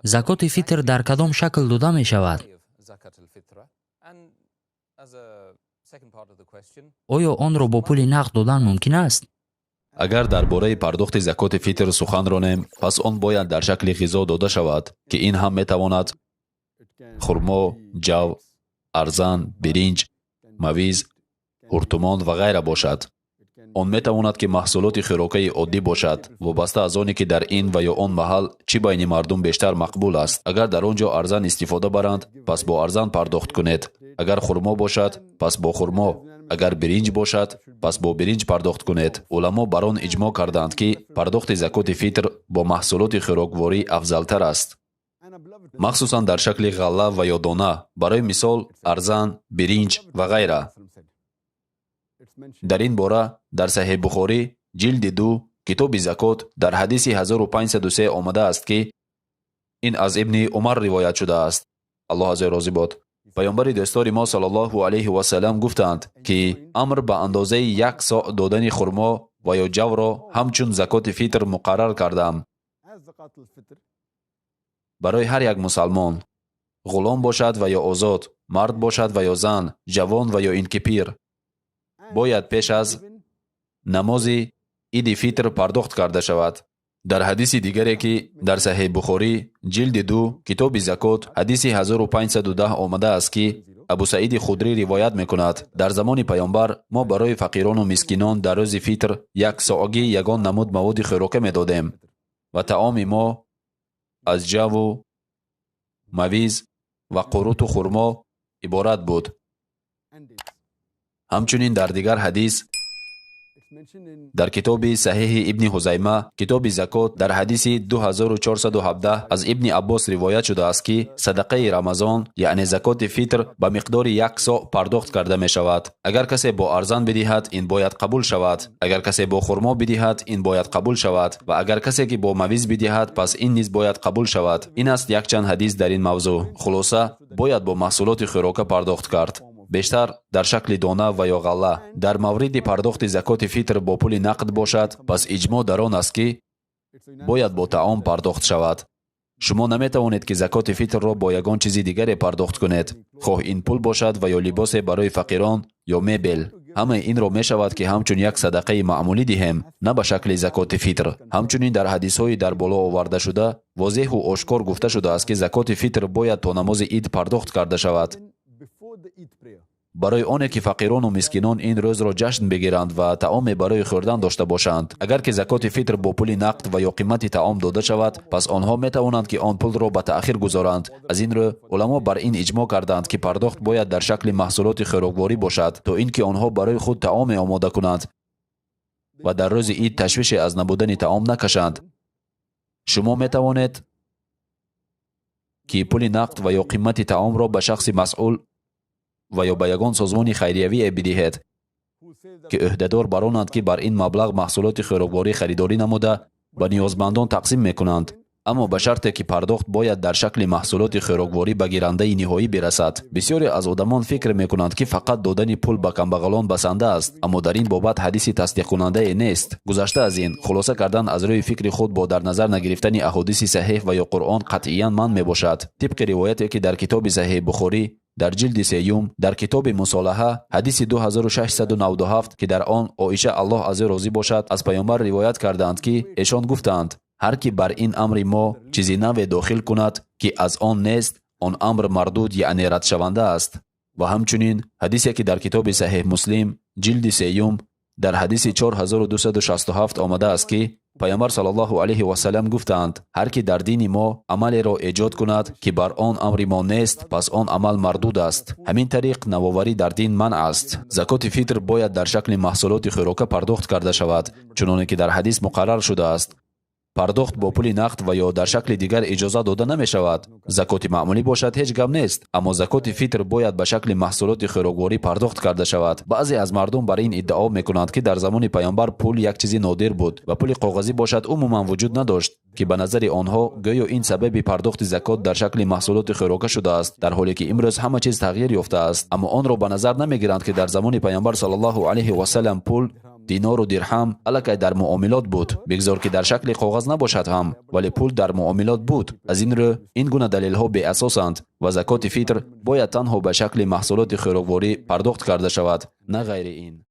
Закоти фитр дар кадом шакл дода мешавад? Оё онро бо пули нақд додан мумкин аст? Агар дар бораи пардохти закоти фитр сухан ронем, пас он бояд дар шакли ғизо дода шавад, ки ин ҳам метавонад хурмо, ҷав, арзан, биринҷ, мавиз, ҳуртумон ва ғайра бошад. Он метавонад, ки маҳсулоти хӯрокаи оддӣ бошад, вобаста аз оне, ки дар ин ва ё он маҳал чӣ байни мардум бештар мақбул аст. Агар дар он ҷо арзан истифода баранд, пас бо арзан пардохт кунед. Агар хурмо бошад, пас бо хурмо. Агар биринҷ бошад, пас бо биринҷ пардохт кунед. Уламо бар он иҷмоъ кардаанд, ки пардохти закоти фитр бо маҳсулоти хӯрокворӣ афзалтар аст, махсусан дар шакли ғалла ва ё дона, барои мисол арзан, биринҷ ва ғайра. Дар ин бора дар Саҳеҳ Бухорӣ, ҷилди 2, китоби закот, дар ҳадиси 1503 омадааст, ки ин аз ибни Умар ривоят шудааст, Аллоҳ аз ӯ розӣ бод. Паёмбари дӯстдори мо саллаллоҳу алайҳи васаллам гуфтанд, ки амр ба андозаи як соъ додани хурмо ва ё ҷавро ҳамчун закоти фитр муқаррар кардам барои ҳар як мусалмон, ғулом бошад ва ё озод, мард бошад ва ё зан, ҷавон ва ё ин ки пир, бояд пеш аз намози иди фитр пардохт карда шавад. Дар ҳадиси дигаре, ки дар Саҳеҳ Бухорӣ, ҷилди 2, китоби закот, ҳадиси 1510 омадааст, ки Абу Саиди Худрӣ ривоят мекунад: дар замони паёмбар мо барои фақирону мискинон дар рӯзи фитр як соъгӣ ягон намуд маводи хӯрока медодем ва таоми мо аз ҷаву мавиз ва қуруту хурмо иборат буд. Ҳамчунин дар дигар ҳадис дар китоби Саҳеҳи ибни Ҳузайма, китоби закот, дар ҳадиси 2417 аз ибни Аббос ривоят шудааст, ки садақаи Рамазон, яъне закоти фитр, ба миқдори як соъ пардохт карда мешавад. Агар касе бо арзан бидиҳад, ин бояд қабул шавад. Агар касе бо хурмо бидиҳад, ин бояд қабул шавад. Ва агар касе ки бо мавиз бидиҳад, пас ин низ бояд қабул шавад. Ин аст якчанд ҳадис дар ин мавзӯъ. Хулоса, бояд бо маҳсулоти хӯрока пардохт кард, бештар дар шакли дона ва ё ғалла. Дар мавриди пардохти закоти фитр бо пули нақд бошад, пас иҷмоъ дар он аст, ки бояд бо таом пардохт шавад. Шумо наметавонед, ки закоти фитрро бо ягон чизи дигаре пардохт кунед, хоҳ ин пул бошад ва ё либосе барои фақирон ё мебел. Ҳамаи инро мешавад, ки ҳамчун як садақаи маъмулӣ диҳем, на ба шакли закоти фитр. Ҳамчунин дар ҳадисҳои дар боло овардашуда возеҳу ошкор гуфта шудааст, ки закоти фитр бояд то намози ид пардохт карда шавад, барои оне ки фақирону мискинон ин рӯзро ҷашн бигиранд ва таоме барои хӯрдан дошта бошанд. Агар ки закоти фитр бо пули нақд ва ё қимати таом дода шавад, пас онҳо метавонанд, ки он пулро ба таъхир гузоранд. Аз ин рӯ уламо бар ин иҷмоъ карданд, ки пардохт бояд дар шакли маҳсулоти хӯрокворӣ бошад, то ин ки онҳо барои худ таоме омода кунанд ва дар рӯзи ид ташвише аз набудани таом накашанд. Шумо метавонед, ки пули нақд ва ё қимати таомро ба шахси масъул ва ё ба ягон созмони хайриявие бидиҳед, ки ӯҳдадор баронанд, ки бар ин маблағ маҳсулоти хӯрокворӣ харидорӣ намуда ба ниёзмандон тақсим мекунанд, аммо ба шарте ки пардохт бояд дар шакли маҳсулоти хӯрокворӣ ба гирандаи ниҳоӣ бирасад. Бисёре аз одамон фикр мекунанд, ки фақат додани пул ба камбағалон басанда аст, аммо дар ин бобат ҳадиси тасдиқкунандае нест. Гузашта аз ин, хулоса кардан аз рӯи фикри худ бо дар назар нагирифтани аҳодиси саҳеҳ ва ё Қуръон қатъиян манъ мебошад. Тибқи ривояте, ки дар китоби Саҳеҳ Бухорӣ, дар ҷилди сеюм, дар китоби Мусолаҳа, ҳадиси 2697, ки дар он Оиша, Аллоҳ аз ӯ розӣ бошад, аз паёмбар ривоят кардаанд, ки эшон гуфтаанд: ҳар ки бар ин амри мо чизи наве дохил кунад, ки аз он нест, он амр мардуд, яъне радшаванда аст. Ва ҳамчунин ҳадисе, ки дар китоби Саҳеҳ Муслим, ҷилди сеюм, дар ҳадиси 4267 омадааст, ки паёмбар саллаллоҳу алайҳи васаллам гуфтаанд: ҳар ки дар дини мо амалеро эҷод кунад, ки бар он амри мо нест, пас он амал мардуд аст. Ҳамин тариқ навоварӣ дар дин манъ аст. Закоти фитр бояд дар шакли маҳсулоти хӯрока пардохт карда шавад, чуноне ки дар ҳадис муқаррар шудааст. Пардохт бо пули нақд ва ё дар шакли дигар иҷоза дода намешавад. Закоти маъмулӣ бошад, ҳеҷ гап нест, аммо закоти фитр бояд ба шакли маҳсулоти хӯрокворӣ пардохт карда шавад. Баъзе аз мардум бар ин иддао мекунанд, ки дар замони паёмбар пул як чизи нодир буд ва пули коғазӣ бошад умуман вуҷуд надошт, ки ба назари онҳо гӯё ин сабаби пардохти закот дар шакли маҳсулоти хӯрока шудааст, дар ҳоле ки имрӯз ҳама чиз тағйир ёфтааст. Аммо онро ба назар намегиранд, ки дар замони паёмбар саллаллоҳу алайҳи васаллам пул, Динору дирҳам аллакай дар муомилот буд. Бигзор, ки дар шакли коғаз набошад ҳам, вале пул дар муомилот буд. Аз ин рӯ, ин гуна далелҳо беасосанд ва закоти фитр бояд танҳо ба шакли маҳсулоти хӯрокворӣ пардохт карда шавад, на ғайри ин.